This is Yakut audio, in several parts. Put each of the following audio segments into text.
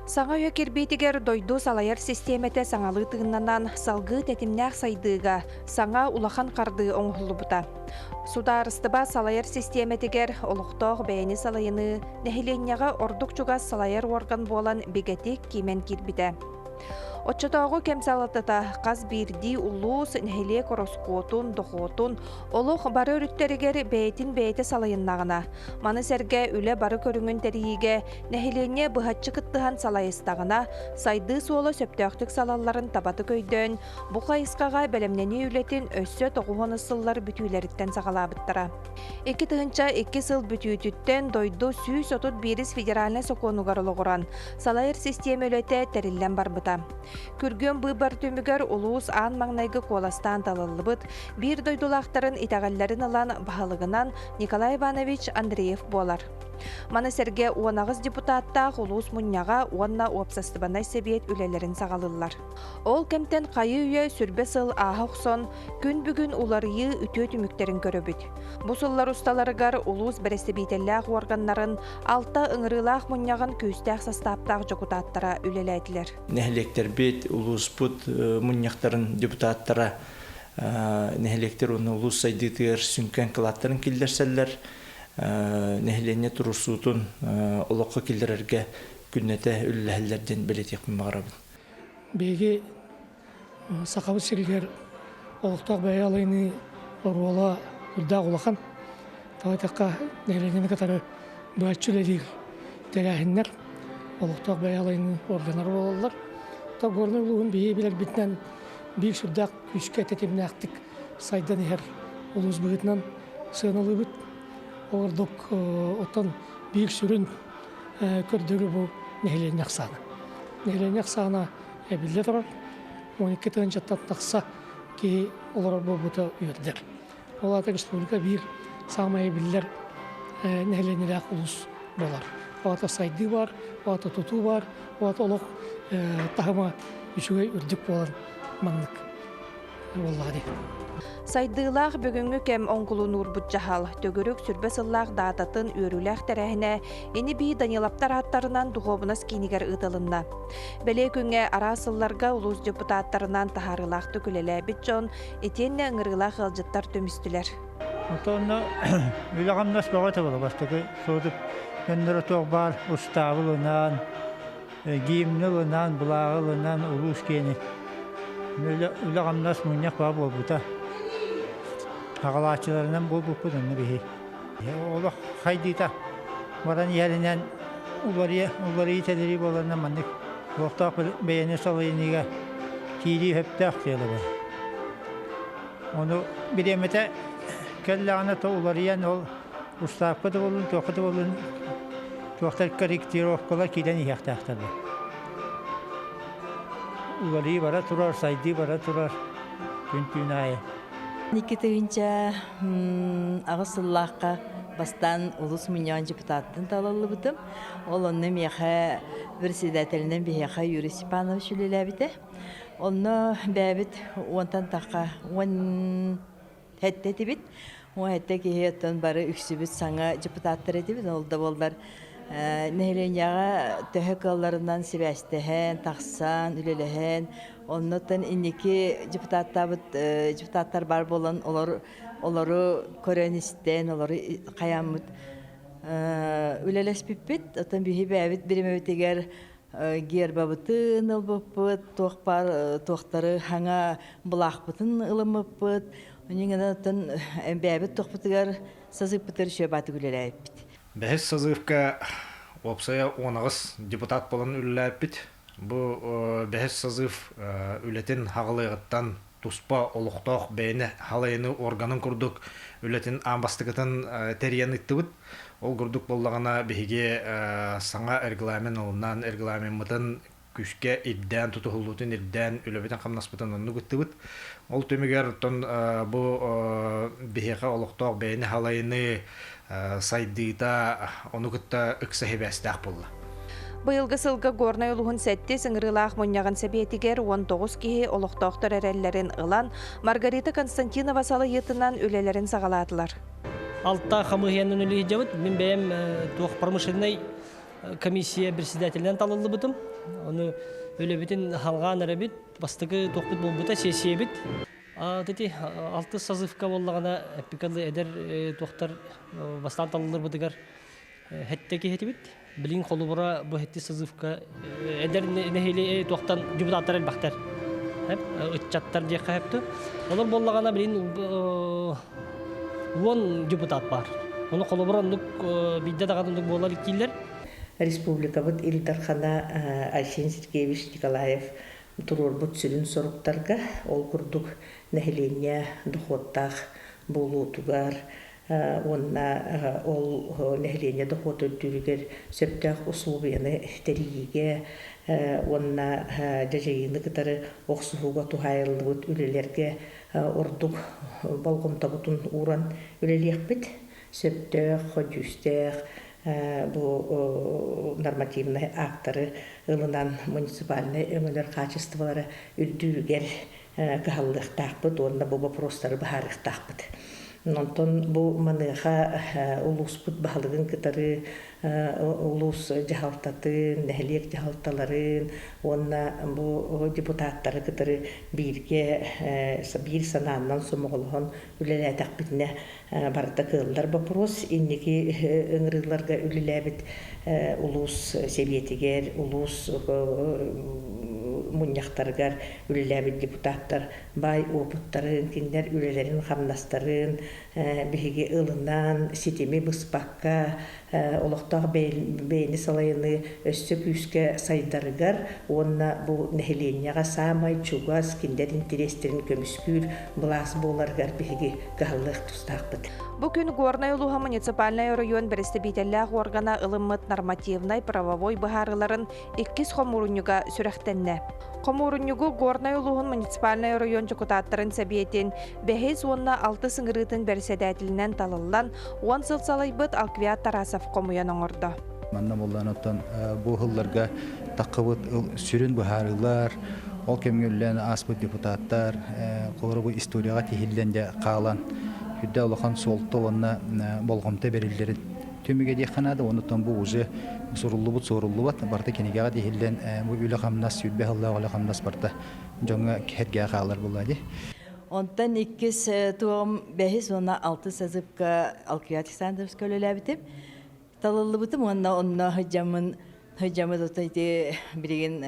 Саҥа үйэ кирбиитигэр дойду салайар систиэмэтэ саҥалыы тыыннанан, салгыы тэтимнээх сайдыыга саҥа улахан хардыы оҥоһуллубута. Судаарыстыба салайар систиэмэтигэр олохтоох бэйэни салайыныы нэһилиэнньэҕэ ордук чугас салайар уорган буолан бигэтик кимэн киирбитэ. Оччотооҕу кэм салалтата хас биирдии улуус, нэһилиэк ороскуотун, дохуотун олох бары өрүттэригэр бэйэтин бэйэтэ салайыннаҕына, маны сэргэ үлэ бары көрүҥүн тэрийиигэ нэһилиэнньэ быһаччы кыттыһан салайыстаҕына, сайдыы суола сөптөөхтүк салалларын табатык өйдөөн, бу хайысхаҕа бэлэмнэнии үлэтин өссө тоҕуһун сыллар бүтүүлэриттэн саҕалаабыттара. 2002 сыл бүтүүтүттэн дойду 131 федеральнай сокуонугар олоҕуран, салайар систиэмэ үлэтэ тэриллэн барбыта. Күргүөм быыбар түмүгэр улуус аан маҥнайгы куоластаан талыллыбыт биир дойдулаахтарын итэҕэллэрин ылан баһылыгынан Николай Иванович Андреев буолар. Маны сэргэ 18 депутаттаах улуус мунньаҕа уонна уопсастыбаннай сэбиэт үлэлэрин саҕалыыллар. Ол кэмтэн хайыы-үйэ сүрбэ сыл ааһа охсон, күн бүгүн уларыйыы үтүө түмүктэрин көрөбүт. Бу сыллар усталарыгар улуус бэрэстэбиитэллээх уорганнарын алта ыҥырыылаах мунньаҕын күүстээх састааптаах дьокутааттара үлэлээтилэр. Нэһилиэктэрбит, улууспут мунньахтарын депутаттара нэһилиэктэр уонна улуус сайдыытыгар сүҥкэн кылааттарын киллэрсэллэр. Нэһилиэнньэ туруорсуутун олоххо киллэрэргэ күннэтэ үлэлэһэллэр диэн бэлиэтиэхпин баҕарабын. Биһиги Сахабыт сиригэр олохтоох бэйэ алайыныы оруола үрдээх улахан. Тоҕо диэтэххэ, нэһилиэнньэни кытары быһаччы үлэлиир тэрээһиннэр олохтоох бэйэ алайыныы органнара буолаллар. То Горнай улууһун биһиги билэрбитинэн биир сүрдээх күүскэ тэтимнээхтик сайдан иһэр улуус быһыытынан сыаналыыбыт. Ол курдук оттон биир сүрүн көрдөрүү бу нэһилиэнньэ ахсаана. Нэһилиэнньэ ахсаана эбиллэ турар. 12 тыһыынчаттан тахса киһи олорор буолбута үөрдэр. Ол аата республика биир саамай биллэр нэһилиэнньэлээх улуус буолар. Ол аата сайдыы бар, ол аата тутуу бар, ол аата олох таһыма үчүгэй үрдүк буолан маннык буоллаҕа дии. Сайдыылаах бүгүҥҥү кэм оҥкулун уурбут дьаһал, төгүрүк сүрбэ сыллаах даататын үөрүүлээх тэрээһинэ ини-бии Даниловтар ааттарынан духуобунас киинигэр ыытылынна. Бэлиэ күҥҥэ араас сылларга улуус депутаттарынан таһаарыылаахтык үлэлээбит дьон итиэннэ ыҥырыылаах ыалдьыттар түмүстүлэр. Онтон үлэ-хамнас бөҕө буола бастакы суотук көннөрө туох баар устаабы ылынан, гимни ылынан, былааҕы ылынан улуус киэни үлэ-хамнас мунньах баа буолбута. Аҕалааччыларынан буолбуппут онно биһи. Олох хайдыыта баран иһэринэн уларыйа уларыйыы тэлэрии буоларынан маннык олохтоох бэйэни салайыныыга киирии сөптөөх дьыала бар. Ону бириэмэтэ кэллэҕинэ то уларыйан ол устаапка да буоллун, туохха да буоллун туохтар корректировкалар киирэн иһиэхтээхтэр. Уларыйыы бара турар, сайдыы бара турар күн-түүн аайы. Никитовича аҕыс сыллаахха бастаан улус мунньаҕын депутаттын талыллыбытым. Ол онно миэхэ председателинэн биһиэхэ Юрий Степанович үлэлээбитэ. Онно бэйэбит уонтан тахха уон хэттэ этибит. Уон хэттэ киһи оттон бары үксүбүт саҥа депутаттар этибит. Ол да буоллар нэһилиэнньэҕэ төһө кыалларынан сибээстэһэн, тахсан, үлэлэһэн, оннуттан инники депутаттаабыт депутаттар баар буолан олор олору көрөн-истэн, олору хайааммыт үлэлэспиппит. Оттон биһи бэйэбит биримэбитигэр гербабытын ылбыппыт, туох баар туохтары хаҥа былаахпытын ылыммыппыт. Оттон бэйэбит туохпутугар сазыппытыгар үчүгэй баатык үлэлээбиппит. Бэһис созывка уопсайа 18 депутат буолан үлэлээппит. Бу бэһис созыв үлэтин хаҕылыаҕыттан туспа олохтоох бэйэни халайыны органын курдук үлэтин аан бастакытын тэрийэн ыыттыбыт. Ол курдук буоллаҕына биһиги саҥа регламент ылынан регламеммытын күүскэ ирдээн тутуһуллуутун ирдээн үлэбитин-хамнаспытын оннук ыттыбыт. Ол түмүгэр оттон бу биһиэхэ олохтоох бэйэни халайыны сайдыыта ону кытта ыкса сибээстээх буолла. Быйылгы сылга Горнай улууһун сэттис ыҥырыылаах мунньаҕын сэбиэтигэр 19 киһи олохтоохтор эрэллэрин ылан, Маргарита Константинова салайыытынан үлэлэрин саҕалаатылар. Алта хамыыһыйанан үлэлиир дьабыт. Мин бэйэм туох промышленнай. комиссия председателинэн талыллыбытым. Ону үлэбитин халҕаан эрэбит, бастакы туохпут буолбута сессиябит. Ити алтыс созывка буоллаҕына эппикалы эдэр туохтар бастаан талылларбытыгар хэттэ киһитибит. Билин холобура бу хэтти созывка эдэр нэһили туохтан депутаттар элбэхтэр. Ыччаттар диэххэ хэптү. Олор буоллаҕына билин 10 депутат бар. Ону холобура оннук биирдэ даҕаны оннук буолар иккиилэр. Республикабыт Ил Дархана Айсен Сергеевич Николаев туруорбут сүрүн соруктарга, ол курдук нэһилиэнньэ дохуоттаах буолуутугар уонна ол нэһилиэнньэ дохуота үрдүүрүгэр сөптөөх усулуобуйаны тэрийиигэ уонна дьадьайыыны кытары охсуһууга туһаайыллыбыт үлэлэргэ ордук болҕомтобутун ууран үлэлиэхпит. Сөптөөх, көдьүүстээх бу нормативнай актары ылынан муниципальнай өҥөлөр хаачыстыбалара үрдүүрүгэр кыһаллыахтаахпыт уонна бу боппуруостары быһаарыахтаахпыт. Онтон бу маныаха улууспут баһылыгын кытары улуус дьаһалтатын, нэһилиэк дьаһалталарын уонна бу депутаттары кытары бииргэ биир санааннан сомоҕолоһон үлэлээтэхпитинэ барыта кыаллар боппуруос. Инники ыҥырыыларга үлэлээбит улуус сэбиэтигэр, улуус мунньахтарыгар үлэлээбит депутаттар баай уопуттарын, кинилэр үлэлэрин-хамнастарын биһиги ылынан, ситими быспакка, олохтоох бэйэни салайыныы өссө күүскэ сайдарыгар уонна бу нэһилиэнньэҕэ саамай чугас, кинилэр интэриэстэрин көмүскүүр былаас буоларыгар биһиги кыһаллыах тустаахпыт. Бу күн Горнай улууһа муниципальнай оройуон бэрэстэбиитэллээх уоргана ылыммыт нормативнай-правовой быһаарыыларын иккис хомуурунньуга сүрэхтэннэ. Хомуурунньугу Горнай улууһун муниципальнай оройуон дьокутааттарын сэбиэтин бэһис уонна алтыс ыҥырыытын бэрэссэдээтэлинэн талыллан, 10 сыл салайбыт Алквиад Тарасов хомуйан оҥордо. Манна буоллаан оттон бу сылларга таххыбыт сүрүн быһаарыылар, ол кэмҥэ үлэлээн ааспыт депутаттар, холобура бу историяҕа тиһиллэн дьэ хаалан, үрдэ улахан суолта уонна болҕомто бэриллэрин түмүгэ диэххэ наада. Оннуттан бу уже суруллубут суоруллубат, барыта кинигэҕэ тиһиллэн бу үлэ-хамнас, 20 сыллаах үлэ-хамнас барыта дьоҥҥо кэһэргэҕэ хаалар буолла дии. Онтон иккис туом бэһис уонна алтыс созывка Алквиад Александровска үлэлээбитим. Талыллыбытым уонна онно сылдьаммын сылдьаммыт ото ити билигин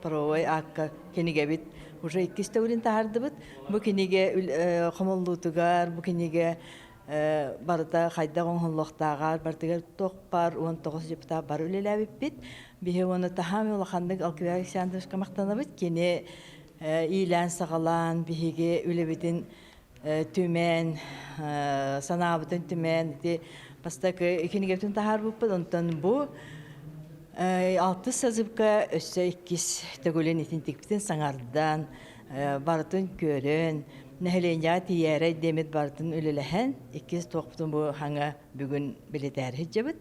правовой аакка кинигэбит уже иккис төгүлүн таһаардыбыт. Бу кинигэ хомуллуутугар, бу кинигэ барыта хайдах оҥоһуллуохтааҕар барытыгар туох баар 19 депутат бары үлэлээбиппит. Биһи уонна таһаам улаханнык Алквиад Александровичка махтанабыт. Кини иилээн-саҕалаан биһиги үлэбитин түмэн, санаабытын түмэн ити бастакы кинигэбитин таһаарбыппыт. Онтон бу алтыс созывка өссө иккис төгүлүн итинтикпитин саҥардан, барытын көрөн, нэһилиэнньэҕэ тиийээрэй диэмит барытын үлэлэһэн, иккис туохпутун бу хаҥа бүгүн билитээри сылдьабыт.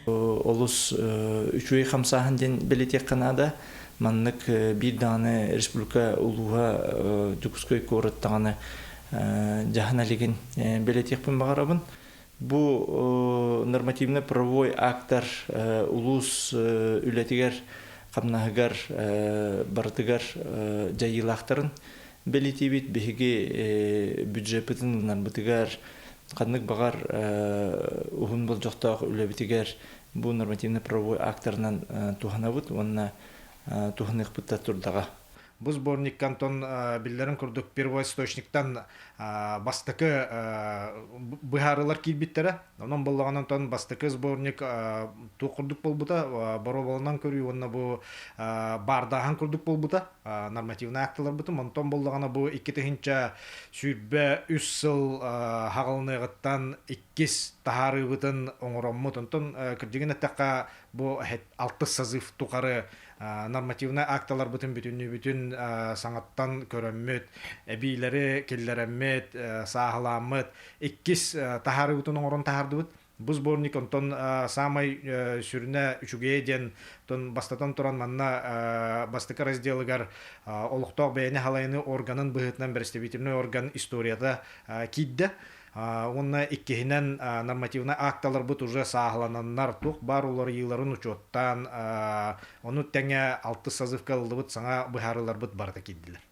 Олус үчүгэй хамсааһын диэн бэлиэтиэххэ наада. Маннык биир даҕаны республика улууһа Дьокуускай куорат даҕаны дьаһана илигин бэлиэтиэхпин баҕарабын. Бу нормативно-правовой актар улуус үлэтигэр, хамнаһыгар барытыгар дьайыылаахтарын бэлиэтиибит. Биһиги бюджеппытын ылынарбытыгар ханнык баҕар уһун болдьохтоох үлэбитигэр бу нормативно-правовой актарынан туһанабыт уонна туһаныахпыт да турдаҕа. Бу сборникка Антон биллэрин курдук первоисточниктан бастакы быһаарыылар киирбиттэрэ. Онон буоллаҕына Антон бастакы сборник туох курдук буолбута, боруобаланан көрүү уонна бу баардааһын курдук буолбута. Нормативнай акталарбытын. Онтон буоллаҕына бу 2023 сыл хаҕылыныаҕыттан иккис таһаарыыбытын оҥороммут. Онтон кырдьыгын эттэххэ бу алтыс созыв тухары нормативнай акталарбытын бүтүннүүбүтүн саҥаттан көрөммүт, эбиилэри киллэрэммит, сааһылааммыт, иккис таһаарыыбытын оҥорон таһаардыбыт. Бу сборник онтон саамай сүрүнэ үчүгэйэ диэн бастатан туран манна бастакы разделыгар олохтоох бэйэни халайыны органын быһыытынан представительный орган историята киирдэ. Уонна иккиһинэн нормативнай акталарбыт уже сааһылананнар туох баар уларыйыыларын учуоттаан, ону тэҥэ алтыс созывка ылыллыбыт саҥа быһаарыыларбыт барыта киирдилэр.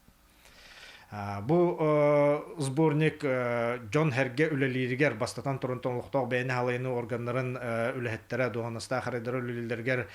Бу сборник дьон сэргэ үлэлииригэр бастатан туран олохтоох бэйэни халайыныы органнарын үлэһиттэрэ, дуоһунастаах арайдара үлэлииллэригэр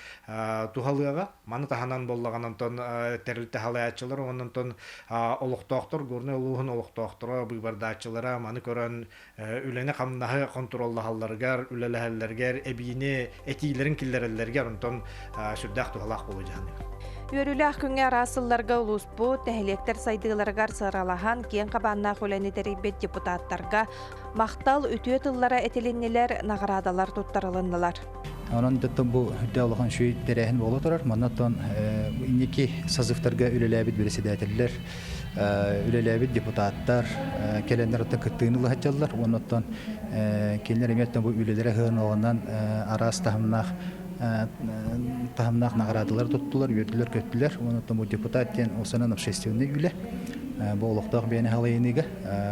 туһалыаҕа. Маны таһынан буоллаҕына онтон тэрилтэ халайааччылар уонна онтон олохтоохтор, Горнай улууһун олохтоохторо, быыбардааччылара маны көрөн үлэни-хамнаһы хонтуруоллаһалларыгар, үлэлэһэллэригэр, эбиини этиилэрин киллэрэллэригэр онтон сүрдээх туһалаах буолуо дьаһаныгар. Үөрүүлээх күҥҥэ араас сылларга улууспут, нэһилиэктэр сайдыыларыгар сыралаһан киэҥ хабааннаах үлэни тэрийбит депутаттарга махтал үтүө тыллара этилиннилэр, наҕараадалар туттарылыннылар. Онон оттон бу үрдэ улахан үчүгэй тэрээһин буола турар. Манна оттон инники созывтарга үлэлээбит председателлэр, үлэлээбит депутаттар кэлэннэр оттон кыттыыны ыла сылдьаллар. Уонна оттон кинилэр эмиэ оттон бу үлэлэрэ сыаналанан араас таһымнаах таһымнаах наҕараадалары туттулар, үөрдүлэр-көттүлэр. Уонна оттон бу депутат диэн осанан общественный үлэ. Бу олохтоох бэйэни халайыныыга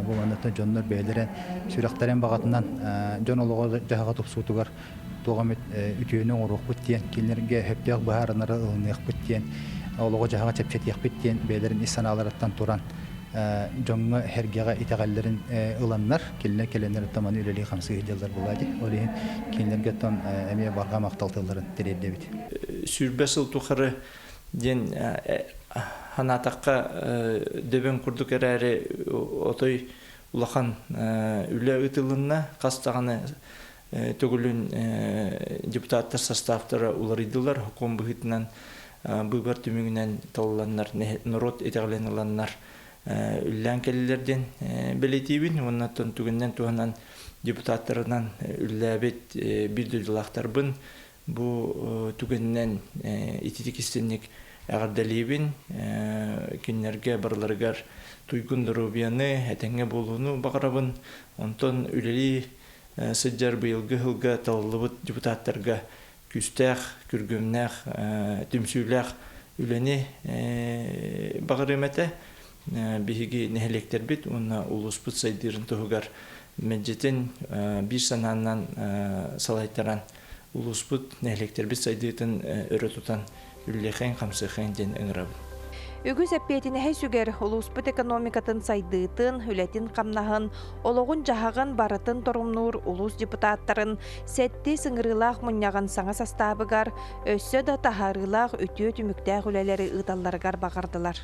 бу манна дьоннор бэйэлэрин сүрэхтэрин баҕатынан дьон олоҕо-дьаһаҕа тупсуутугар туох эмит үтүөнү оҥоруохпут диэн, кинилэргэ сөптөөх быһаарынары ылыныахпыт диэн, олоҕу-дьаһаҕы чэпчэтиэхпит диэн бэйэлэрин ис санааларыттан туран дьоҥҥо сэргэҕэ итэҕэллэрин ыланнар, кинилэр кэлэннэр оттон маны үлэлии-хамсыы сылдьаллар буолаа дии. Ол иһин кинилэргэ оттон эмиэ барҕа махтал тылларын тириэрдэбит. 20 сыл тухары диэн санаатахха дөбөҥ курдук эрээри отой улахан үлэ ыытылынна. Хас даҕаны төгүлүн депутаттар составтара уларыйдылар, сокуон быһыытынан быыбар түмүгүнэн талылланнар, норуот итэҕэлин ыланнар үллээн кэллилэр диэн бэлиэтиибин уонна түгэнинэн туһанан депутаттарынан үллээбит биир дойдулаахтарбын бу түгэнинэн ититик истинник эҕэрдэлиибин. Кинилэргэ барыларыгар туйгун доруобуйаны, этэҥҥэ буолууну баҕарабын. Онтон үлэлии сылдьар быйылгы сылга талыллыбыт депутаттарга күүстээх, күргүөмнээх, түмсүүлээх үлэни баҕарыам этэ. Биһиги нэһилиэктэрбит уонна улууспут сайдыырын туһугар мэлдьитин биир санаанан салайтаран улууспут, нэһилиэктэрбит сайдыытын өрө тутан үлэлиэхэйин-хамсыахайын диэн ыҥырабын. Үгүс эппиэтинэһи сүгэр улууспут экономикатын сайдыытын, үлэтин-хамнаһын, олоҕун-дьаһаҕын барытын торумнуур улуус депутаттарын сэттис ыҥырыылаах мунньаҕын саҥа састаабыгар өссө да таһаарыылаах үтүө түмүктээх үлэлэри ыыталларыгар баҕардылар.